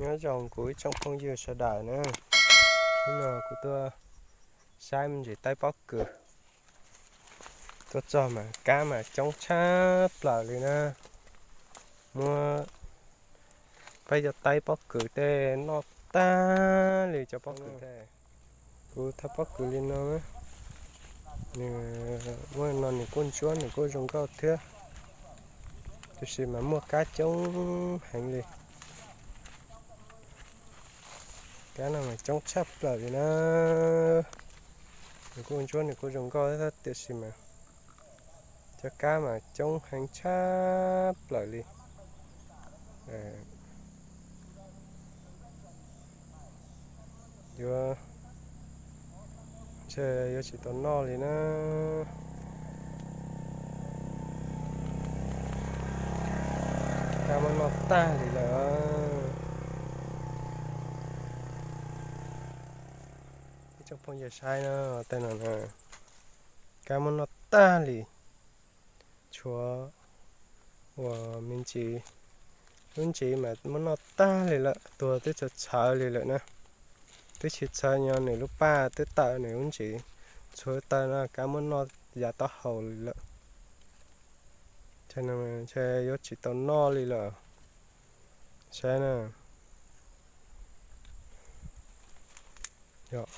Nyob zoo kuv ib tsoom phooj ywg sawv daws na, hnub no kuv tuaj saib me ntsis taib pob kws. Tuaj txog mas kab mas coob tshaj plaws li na. Muab peb cov taib pob kws tej noj tag li cov pob kws tej. Kuv thawb pob kws li no, nws muaj no nws kuj ntsuab nws kuj zoo nkauj thiab, tiam sis mas muaj kab coob heev li. Kab no mas coob tshaj plaws li na. Nws kuj ntsuab nws kuj zoo nkauj thiab tiam sis mas cov kab mas coob heev tshaj plaws li. Yuav, ntshe yuav tsis tau noj li na. Kab muab noj tag li lawm. Ib tsoom phooj ywg saib na, tej no na, kab muab noj tag li. Tshuav uas me ntsis, lub ntsis mas muab noj tag li lawm, tuag twb txhawv txhawv li lawm na. Twb tsis txhawv nyo nws lub paj twb tawm nws lub ntsis, tshuav taw no kab muab noj yav taub hau li lawm. Ntshe yuav tsis tau noj li lawm. Saib na. Yog,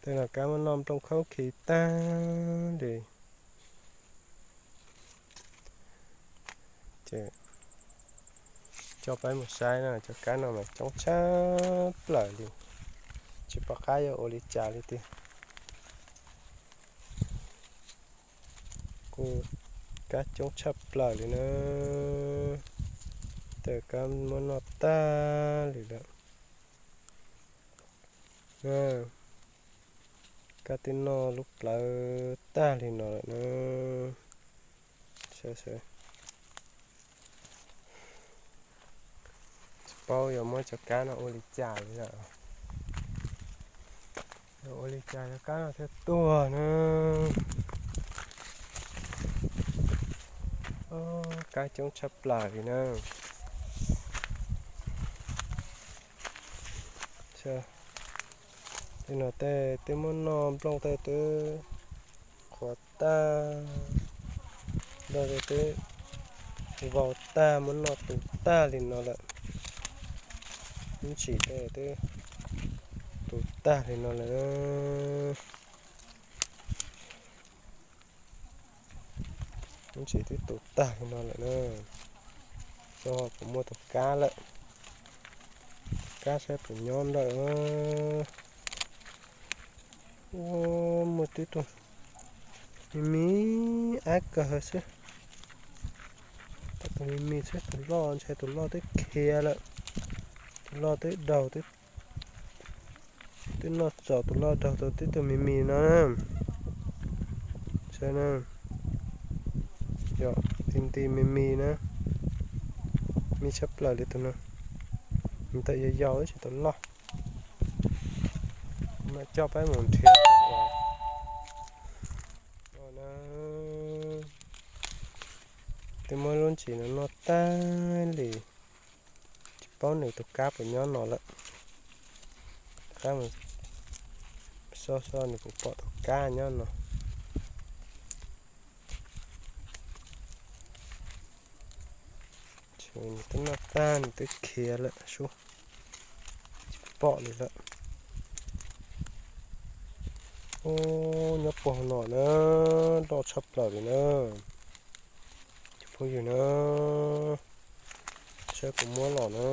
tej no kab muab noj nplooj khaub khi tag li. Ces coj peb mus saib na, cov kab no mas coob tshaj plaws li, tsis pom qab yuav ua li cas li tiag. Kuj kab coob tshaj plaws li na, tej kab muab noj tag li lawm. Kab twb noj lub plawv tag li no lawm na. Tsis paub yuav muab cov kab no ua li cas li lawm. Yuav ua li cas cov kab no thiaj tuag na. Kab coob tshaj plaws li na. Tej no tej twb muab noj nplooj tej twb qhuav tag, nplooj tej twb vau tag muab noj tu tag li no lawm. Lub ntsis tej twb tu tag li no lawm. Lub ntsis twb tu tag li no lawm na. Xyov puas muaj tus kab lawm. Kab saib puas nyob ntawm. Ua, muaj tib tug me me ab kawg xwb. Tus me me xwb, tus loj ntshai tus loj twb khiav lawm. Tus loj twb daug, twb noj txaus, tus loj daug tau tib tug me me no na. Saib na, yog ti nti me me na, me tshaj plaws li tus no. Nws tawm yau yau ib tsis tau loj. Kuv mam coj peb mus nrhiav tus no. Twb muab lub ntsis no noj tag li, tsis paub nws tus kab puas nyob no lawm. Rov qab mus so so nws puas pom tus kab nyob no. Nws twb noj tag nws twb khiav lawm sub, tsis pom li lawm. Ub, nyob puag no na, loj tshaj plaws li na. Cov phooj ywg na, saib kuv muab los na,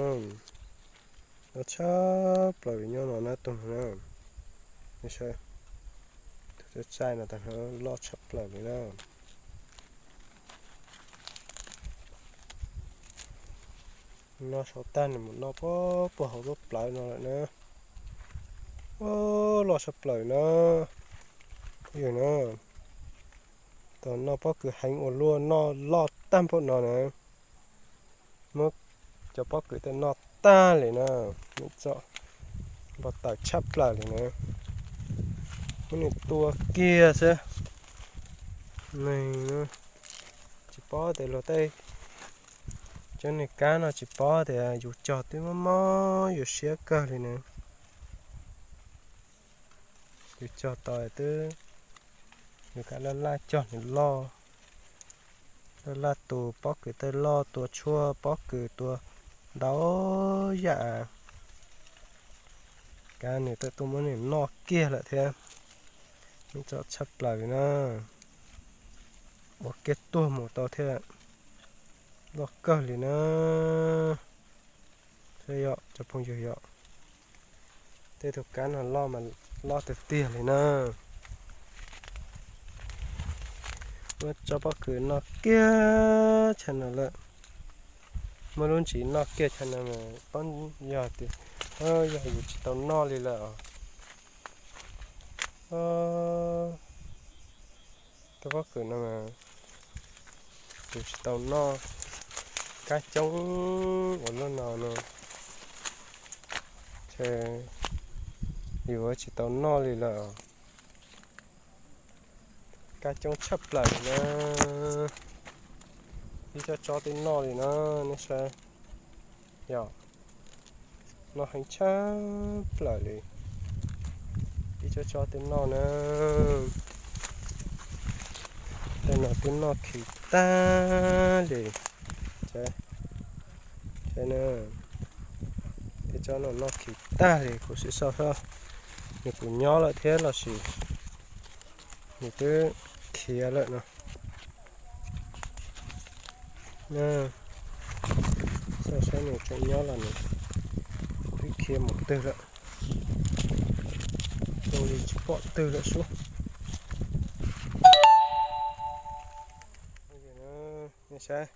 loj tshaj plaws li nyob no na tus no na. Saib, tus txaij txaij no tag no loj tshaj plaws li na. Noj sau tag nws mus noj puag puag hauv lub plawv no lawm na. Loj tshaj plaws na. Phooj ywg na, tau noj pob kws heev ua luaj noj loj tag npaum no na. Muab cov pob kws tej noj tag li na, npau taws tshaj plaws li na. Muab nws tua kiag xwb. Tsis paub tias luag tej Cov niag kab no tsis paub tias yus cog twb mob mob yus siab kawg li na. Yus cog tau twb, yus kam laj laj cog nws loj, laj laj tua pob kws tej loj, tua tshuaj pob kws, tua ntau yam. Kab nws twb tuaj muab nws noj kiag lawm thiab. Nws txom tshaj plaws li na. Ua kiag tuag mus tau thiab, loj kawg li na. Saib yom cov phooj ywg yom, tej tus kab no loj mas loj tiag tiag li na. Muab tsob pob kws noj kiag chaw no lawm. Muab lub ntsis noj kiag chaw no mas paub yog tias, yog yus tsis tau noj li lawm os. Tsob pob kws no mas yus tsis tau noj. Kab coob ua luaj no no, ces yus tsis tau noj li lawm. Kab coob tshaj plaws li na. Ib tsob tsob twb noj li na, nej saib. Yog, noj heev tshaj plaws li. Ib tsob tsob twb noj na. Tej no twb noj khi tag li. Saib na, tej tsob no noj khi tag li, kuv sim xauj seb nws puas nyob lawm thiab los sis nws twb khiav lawm no. Xauj seb nws tseem nyob los nws twb khiav mus twg lawm. Zoo li tsis pom twg lawm sub. Saib,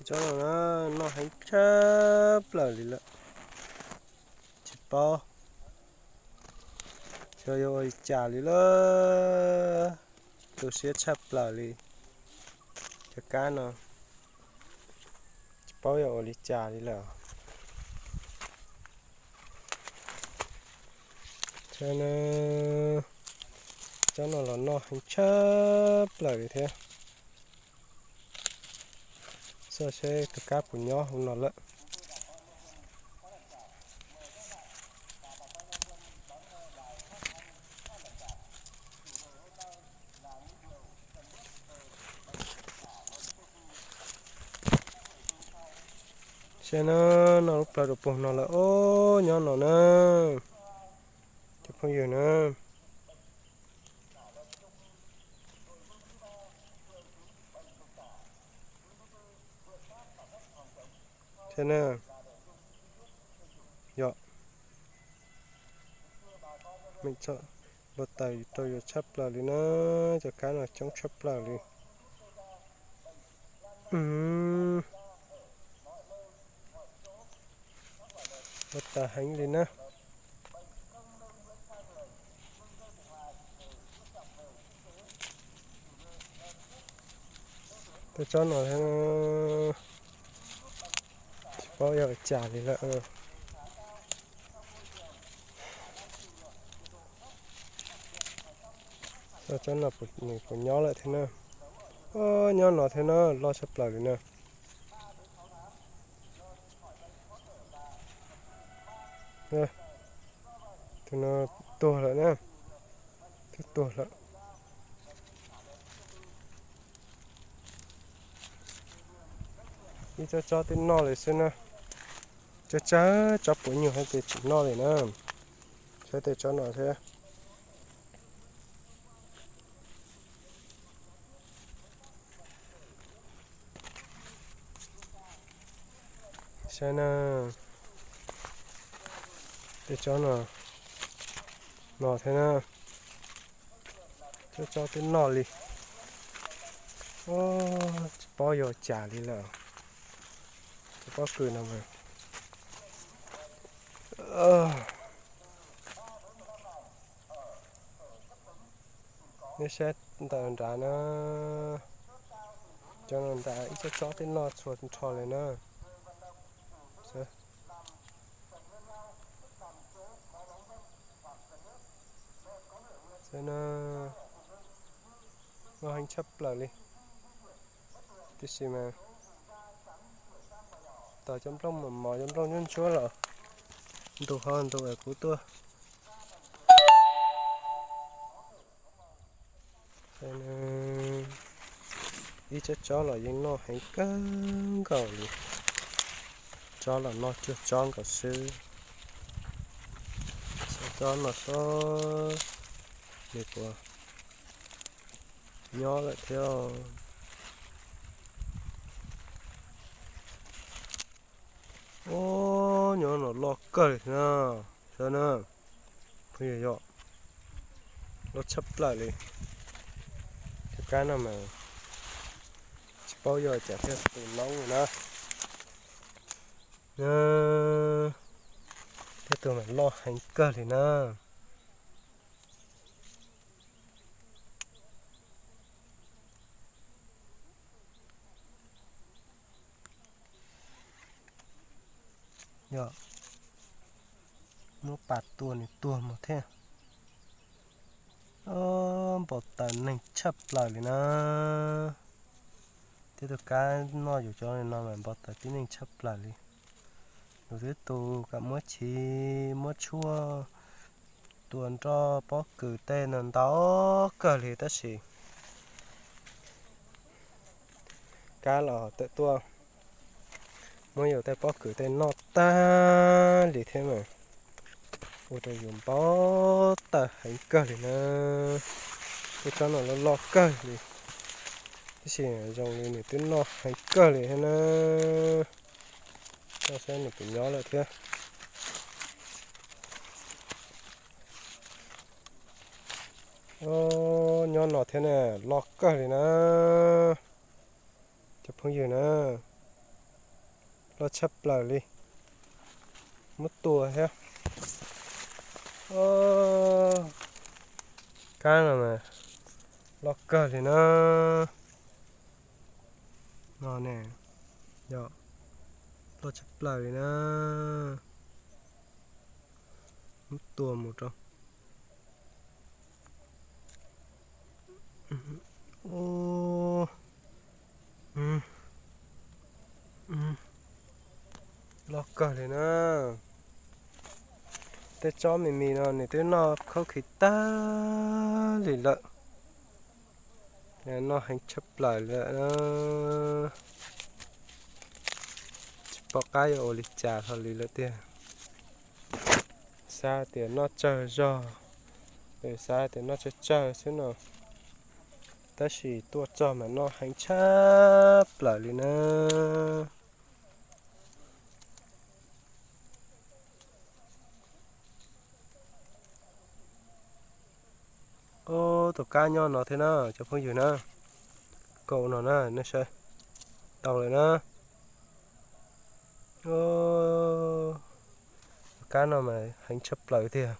tsob no na, noj heev tshaj plaws li lawm. Tsis paub xyov yuav ua li cas li lawm. Tu siab tshaj plaws li. Cov kab no tsis paub yuav ua li cas li lawm. Tsob no los noj heev tshaj plaws li thiab. Xauj seb tus kab puas nyob hauv no lawm. Saib na, noj lub plawv rau puag no lawm os, nyob no na, cov phooj ywg na. Thiab na, yog, npau taws rau yus tshaj plaws li na, cov kab no coob tshaj plaws li. Npau taws heev li na. Tej tsob no tsis paub yog ua cas li lawm. Tsob no nws puas nyob lawm thiab na. Nyob no thiab na, loj tshaj plaws li na. Tus no tuag lawm na, twb tuag lawm. Ib tsob tsob twb noj li xwb na. Tsob tsob tsob puav nyuag hais tias tsis noj li na. Saib tej tsob no thiab. Saib na, tej tsob no, no thiab na. Tsob tsob twb noj li. Tsis paub yog cas li lawm. Tsob pob kws no mas. Nej saib ntawm nrad na, cov no nrad ib tsob tsob twb noj txhua nrho li na. Saib na, noj heev tshaj plaws li. Tiam sis mas Tos cov nplooj mos mos, cov nplooj ntsuab ntsuab los ntu ho ntu es kuv tuaj. Ib tsob tsob los yeej noj heev kawg nkaus li. Tsob los noj cuag tsob nkaus xwb. Tsob tsob no xwb, nws puas nyob lawm thiab. Ub, nyob no loj kawg li na, saib na, phooj ywg, yog loj tshaj plaws li. Cov kab no mas tsis paub yog cas thiaj tu noob li na. Thiab tus mas loj heev kawg li na. Yog muab pas tua nws tuag mus thiab. Npau taws neeg tshaj plaws li na. Thiab tus kab noj yus cov no mas npau taws tib neeg tshaj plaws li. Yus twb tu kom muab chiv muab tshuaj tua nroj pob kws tej no ntau kawg li tab sis kab los tawm tuaj muab yus tej pob kws tej noj tag li thiab mas ua rau yus npau taws heev kawg li na. Tej tsob no loj loj kawg li, tab sis zoo li nws twb noj heev kawg li thiab na. Coj saib nws puas nyob lawm thiab. Nyob no thiab na, loj kawg li na. Cov phooj ywg na, loj tshaj plaws li, muab tua thiab. Kab no mas loj kawg li na. No ne, yog loj tshaj plaws li na. Muab tua mus rau loj kawg li na. Tej tsob me mis no nws twb noj khaub khi tag li lawm. Noj heev tshaj plaws lawm. Tsis pom qab yuav ua li cas hlo li lawm tiag. Xav tias noj tsawg zog, xav tias noj tsawg tsawg xwb no, tab sis tuaj txog mas noj heev tshaj plaws li na. Ub, tus kab nyob no thiab na cov phooj ywg na. Kaum no na, nej saib, tau lawm na. Tus kab no mas heev tshaj plaws tiag.